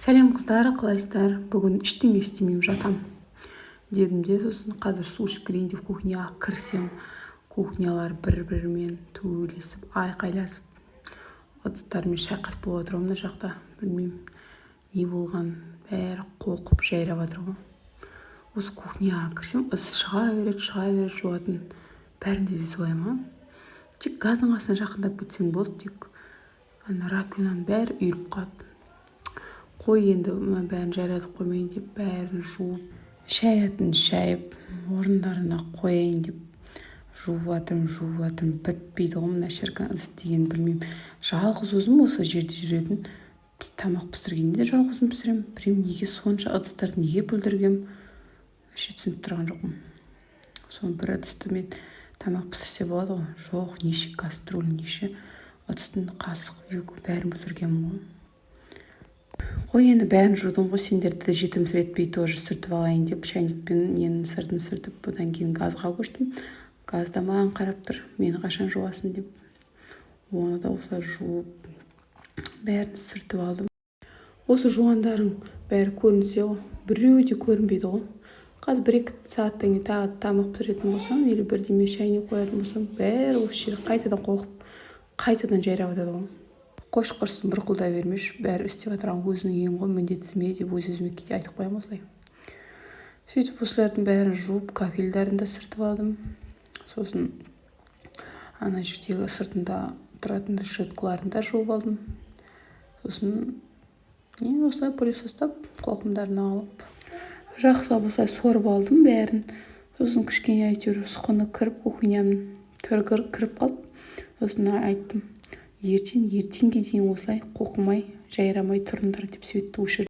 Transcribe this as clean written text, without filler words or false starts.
Сәлем, қыздар, қалайсыздар? Бүгін ештеңе істемеймін, жатам дедім де, сосын қазір су ішіп келейін деп кухняға кірсем, кухнялар бір бірімен төбелесіп, айқайласып, ыдыстармен шайқас болып жатыр ғой мына жақта. Білмеймін, не болған, бәрі қоқып жайрап жатыр ғой. Осы кухняға кірсем, ыдыс шыға береді, шыға береді. Жуатын бәрінде де солай ма? Тек газдың қасына жақындап кетсең болды, тек ана раковинаның бәрі үйіліп қалады. Қой, енді мына бәрін жайратып қоймайын деп, бәрін жуып, шаятын шайып, орындарына қояйын деп жуып жатырмын, жуып жатырмын, бітпейді ғой мына шіркін ыдыс деген. Білмеймін, жалғыз өзім осы жерде жүретін, тамақ пісіргенде де жалғыз өзім пісіремін. Білмеймін, неге сонша ыдыстарды неге бүлдіргенмін, вообще түсініп тұрған жоқпын. Соны бір ыдысты мен тамақ пісірсе болады ғой. Жоқ, неше кастрюль, неше ыдыстың, қасық, вилка, бәрін бүлдіргенмін ғой. Қой, енді бәрін жудым ғой, сендерді жетімсіретпей тоже сүртіп алайын деп, шайнекпен ненің сыртын сүртіп, одан кейін газға көштім. Газ да маған қарап тұр, мені қашан жуасың деп. Оны да осылай жуып, бәрін сүртіп алдым. Осы жуғандарың бәрі көрінсе ғой, біреуі де көрінбейді ғой. Қазір 1-2 сағаттан кейін тағы тамақ пісіретін болсаң или бірдеме шайнек қоятын болсаң, бәрі осы жерге қайтадан қоқып, қайтадан жайрап жатады ғой. Қойшы, құрсын, бұрқылдай бермеші, бәрі істеп жатырған өзіңнің үйің ғой, міндетсіме деп өз өзіме кейде айтып қоямын осылай. Сөйтіп, осылардың бәрін жуып, кафельдерін де сүртіп алдым. Сосын ана жердегі сыртында тұратын решеткаларын да жуып алдым. Сосын не, осылай пылесостап, қоқымдарын алып, жақсылап осылай сорып алдым бәрін. Сосын кішкене әйтеуір ұсқыны кіріп, кухнямның түрі кіріп қалды. Сосын айттым: «Ертең ертеңге дейін осылай қоқымай, жайрамай тұрыңдар», – деп, светті өшірдім.